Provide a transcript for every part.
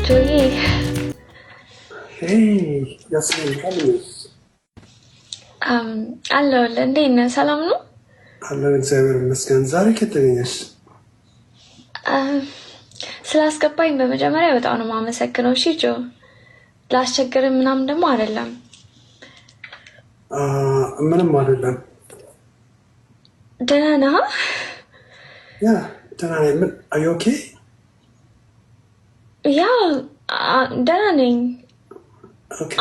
ጆዬ። Hey ያስሚን፣ እንደምን አለሁልህ። እንዴት ነህ? ሰላም ነው? አለን፣ እግዚአብሔር ይመስገን። ዛሬ ከየት ተገኘሽ? ስላስገባኝ በመጀመሪያ በጣም ነው የማመሰግነው። እሺ ጆ፣ ላስቸግር ምናምን ደግሞ አይደለም። ምንም አይደለም። ደህና ነህ? Yeah፣ ደህና ነኝ። ምን፣ are you okay? Yeah፣ ደህና ነኝ።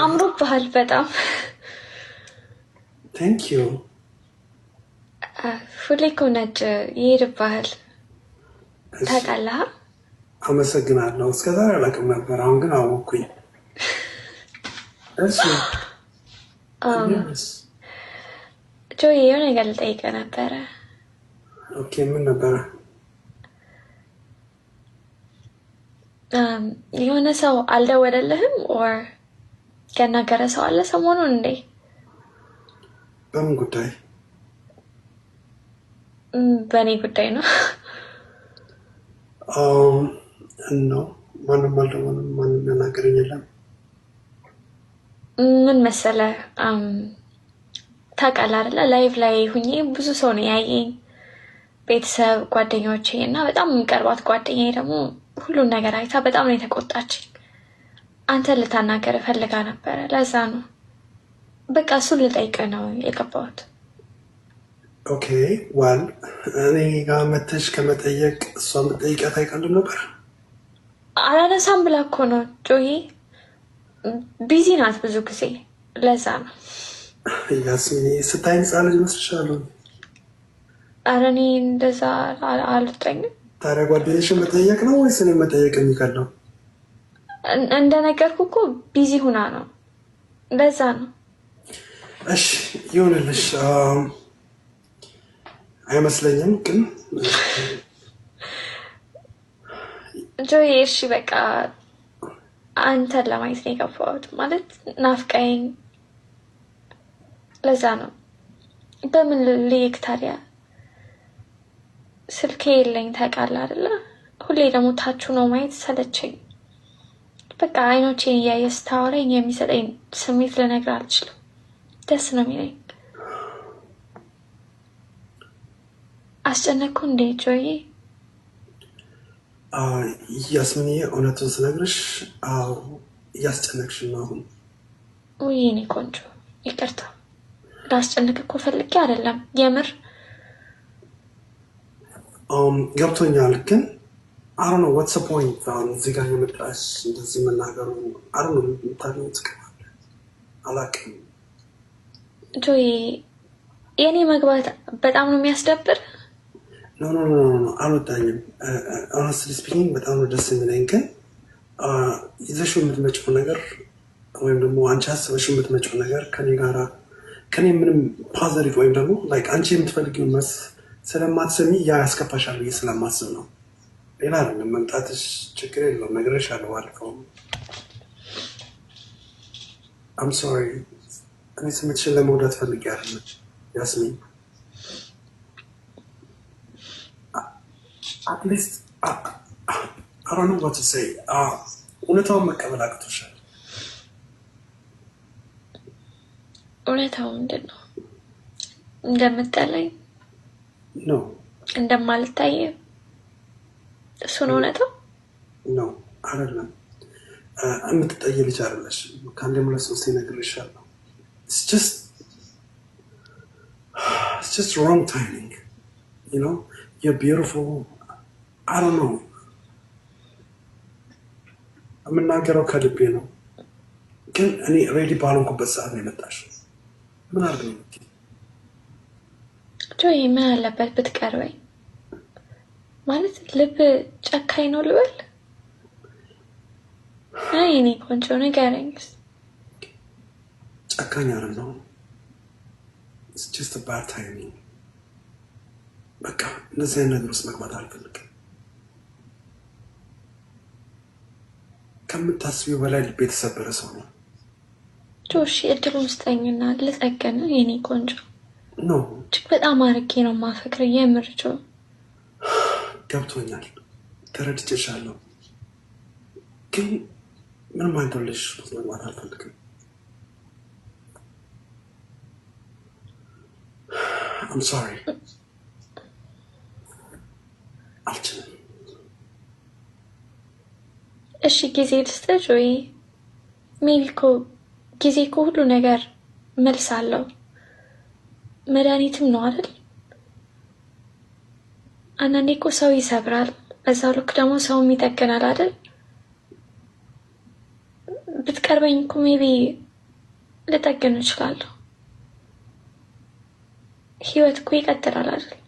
አምሮብሃል በጣም። Thank you። ሁሌ እኮ ነጭ ይሄድብሃል ታውቃለህ። አመሰግናለሁ። እስከዛሬ አላውቅም ነበር፣ አሁን ግን አወኩኝ። እሺ። ጆዬ፣ የሆነ ነገር ልጠይቅህ ነበረ። Okay፣ ምን ነበረ? የሆነ ሰው አልደወለልህም or ያናገረ ሰው አለ ሰሞኑን እንዴ? በምን ጉዳይ? በእኔ ጉዳይ ነው። ነው፣ ማንም አልደወለም፣ ማንም ያናገረኝ የለም። ምን መሰለ፣ ታውቃለህ አይደለ? Live ላይ ሁኜ ብዙ ሰው ነው ያየኝ፣ ቤተሰብ፣ ጓደኞቼ እና በጣም የሚቀርባት ጓደኛዬ ደግሞ ሁሉን ነገር አይታ በጣም ነው የተቆጣችኝ። አንተን ልታናገር ፈልጋ ነበረ። ለዛ ነው በቃ እሱን ልጠይቅህ ነው የገባሁት። Okay, well፣ እኔ ጋር መተሽ ከመጠየቅ እሷን ብትጠይቂያት አይቀልም ነበር? አላነሳም ብላ እኮ ነው ጆዬ። Busy ናት ብዙ ጊዜ፣ ለዛ ነው። ያስሚን፣ ስታይኝ ህፃን ልጅ መስልሻለሁ። ኧረ እኔ እንደዛ አልወጣኝም። ታዲያ ጓደኛሽን መጠየቅ ነው ወይስ እኔን መጠየቅ የሚቀለው? እንደነገርኩ እኮ busy ሁና ነው፣ ለዛ ነው። እሺ ይሁንልሽ። አይመስለኝም ግን። ጆዬ፣ እሺ በቃ አንተን ለማየት ነው የገባሁት። ማለት ናፍቀኝ፣ ለዛ ነው። በምን ልይክ ታዲያ? ስልኬ የለኝ ታውቃለህ አይደለ? ሁሌ ደግሞ ታችሁ ነው ማየት ሰለቸኝ። በቃ አይኖቼን እያየ ስታወራኝ የሚሰጠኝ ስሜት ልነግርህ አልችልም። ደስ ነው የሚለኝ። አስጨነቅኩ እንዴ ጆዬ? ያስሚንዬ፣ እውነቱን ስነግርሽ አዎ እያስጨነቅሽ ነው አሁን። ውይ የኔ ቆንጆ ይቅርታ፣ ላስጨንቅ እኮ ፈልጌ አይደለም የምር። ገብቶኛል፣ ግን I don't know what's the point አሁን እዚህ ጋር የመጣሽ እንደዚህ መናገሩ፣ I don't know የምታገኘው ጥቅም አለ አላውቅም። ጆዬ፣ የእኔ መግባት በጣም ነው የሚያስደብር። No, no, no, no፣ አልወጣኝም። Honestly speaking በጣም ነው ደስ የሚለኝ፣ ግን ይዘሽው የምትመጪው ነገር ወይም ደግሞ አንቺ አስበሽው የምትመጪው ነገር ከኔ ጋራ ከኔ ምንም positive ወይም ደግሞ like አንቺ የምትፈልጊውን መልስ ስለማትሰሚ ያ ያስከፋሻል ብዬ ስለማስብ ነው። ሌላ አይደለም። መምጣትሽ ችግር የለውም፣ ነግሬሻለሁ ባለፈውም። I'm sorry፣ እኔ ስሜትሽን ለመጉዳት ፈልጌ አይደለም ያስሚን። At least, I don't know what to say፣ እውነታውን መቀበል አቅቶሻል። እውነታው ምንድን ነው? እንደምጠላኝ? No። እንደማልታይ፣ እሱ ነው እውነታው? No፣ አይደለም። የምትጠይ ልጅ አይደለሽ። ከአንዴም ሁለት ሶስቴ ነግሬሻለሁ። It's just wrong timing. You're beautiful. I don't know፣ የምናገረው ከልቤ ነው፣ ግን እኔ ready ባልሆንኩበት ሰዓት ነው የመጣሽ። ምን አድርግ ነው የምትይኝ? ጆዬ፣ ምን አለበት ብትቀርበኝ? ማለት ልብ ጨካኝ ነው ልበል? አይ የኔ ቆንጆ ንገረኝ። ጨካኝ አይደለሁም። It's just a bad timing። በቃ እንደዚህ አይነት ነገር ውስጥ መግባት አልፈልግም። ከምታስቢው በላይ ልቤ የተሰበረ ሰው ነው። ጆሽ፣ እድሉን ስጠኝና ልጠገን የኔ ቆንጆ። No። እጅግ በጣም አርጌ ነው ማፈቅር የምር ጆ። ገብቶኛል፣ ተረድቼሻለሁ። ግን ምንም አይነት relationship ውስጥ መግባት አልፈልግም። I'm sorry፣ አልችልም። እሺ ጊዜ ልስጥህ ጆይ። Maybe እኮ ጊዜ እኮ ሁሉ ነገር መልስ አለው፣ መድኃኒትም ነው አይደል? አንዳንዴ እኮ ሰው ይሰብራል፣ በዛው ልክ ደግሞ ሰውም ይጠግናል አይደል? ብትቀርበኝ እኮ maybe ልጠግን እችላለሁ። ህይወት እኮ ይቀጥላል አይደል?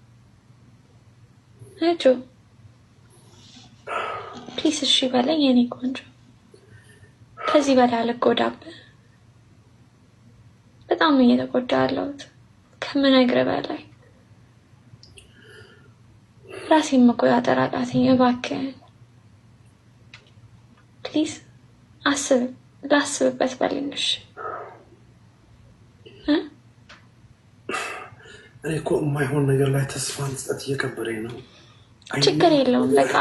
ጆ please እሺ በለኝ የኔ ቆንጆ። ከዚህ በላይ አልጎዳብህ። በጣም ነው እየተጎዳ ያለሁት ከምነግርህ በላይ። ራሴን መቆጣጠር አቃተኝ። እባክህን please አስብ፣ ላስብበት በለኝ እሺ እ? እኔ እኮ የማይሆን ነገር ላይ ተስፋ መስጠት እየከበደኝ ነው። ችግር የለውም በቃ።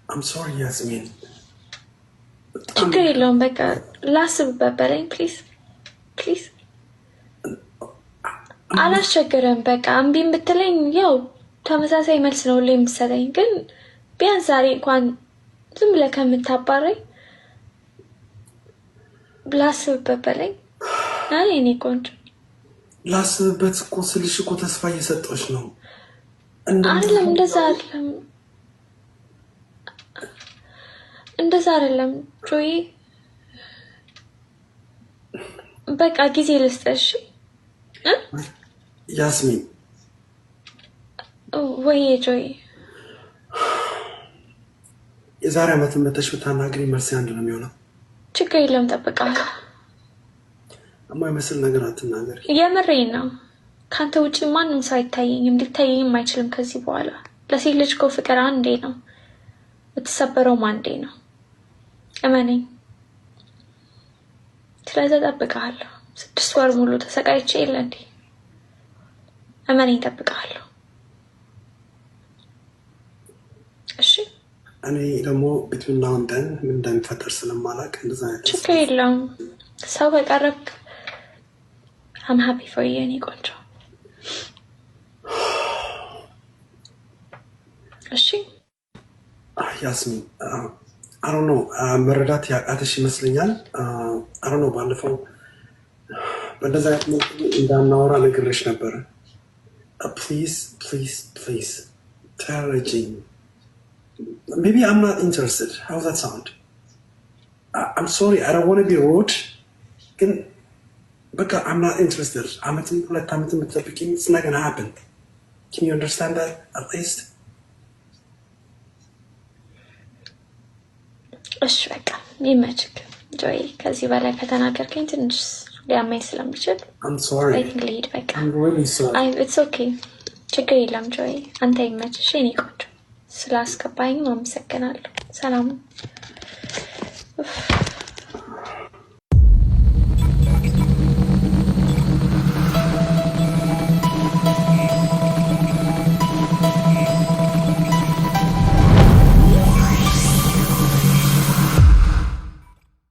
I'm sorry ያስሚን። ችግር የለውም በቃ፣ ላስብበት በለኝ please please። አላስቸግርም። በቃ እምቢም ብትለኝ ያው ተመሳሳይ መልስ ነው ሁሌ የምትሰጠኝ። ግን ቢያንስ ዛሬ እንኳን ዝም ብለህ ከምታባረኝ ላስብበት በለኝ። አይ የኔ ቆንጆ። ላስብበት እኮ ስልሽ እኮ ተስፋ እየሰጠች ነው። አይደለም፣ እንደዛ አይደለም፣ እንደዛ አይደለም ጆይ። በቃ ጊዜ ልስጥሽ እ? ያስሚን። ወይ ጆይ። የዛሬ ዓመት መተሽ ብታናግሪ መልሴ አንድ ነው የሚሆነው። ችግር የለውም፣ እጠብቅሃለሁ። የማይመስል ነገር አትናገሪ። የምሬን ነው። ከአንተ ውጭ ማንም ሰው አይታየኝም፣ ሊታየኝም አይችልም ከዚህ በኋላ። ለሴት ልጅ እኮ ፍቅር አንዴ ነው፣ የምትሰበረውም አንዴ ነው። እመነኝ። ስለዚህ እጠብቅሃለሁ። 6 ወር ሙሉ ተሰቃይቼ የለ እንዴ? እመነኝ፣ እጠብቅሃለሁ። እሺ። እኔ ደግሞ between now and then ምን እንደሚፈጠር ስለማላውቅ እንደዛ አይነት ተስፋ ችግር የለውም። ሰው ከቀረብክ I'm happy for you የኔ ቆንጆ። እሺ። ያስሚን፣ I don't know፣ መረዳት ያቃተሽ ይመስለኛል። I don't know፣ ባለፈው በእንደዛ አይነት መልኩ እንዳናወራ ነግሬሽ ነበረ። Please please please ተረጂኝ። Maybe I'm not interested. How's that sound? I'm sorry, I don't want to be rude. ግን በቃ I'm not interested. አመትም 2 አመትም ብትጠብቂኝ it's not gonna happen. Can you understand that at least? እሺ በቃ ይመችክ ጆይ። ከዚህ በላይ ከተናገርከኝ ትንሽ ሊያመኝ ስለሚችል I'm sorry. I think ልሂድ በቃ። I'm really sorry. አይ it's okay፣ ችግር የለም ጆይ። አንተ ይመችሽ የኔ ቆንጆ። ስላስገባኝም አመሰግናለሁ። ሰላም። ኡፍ።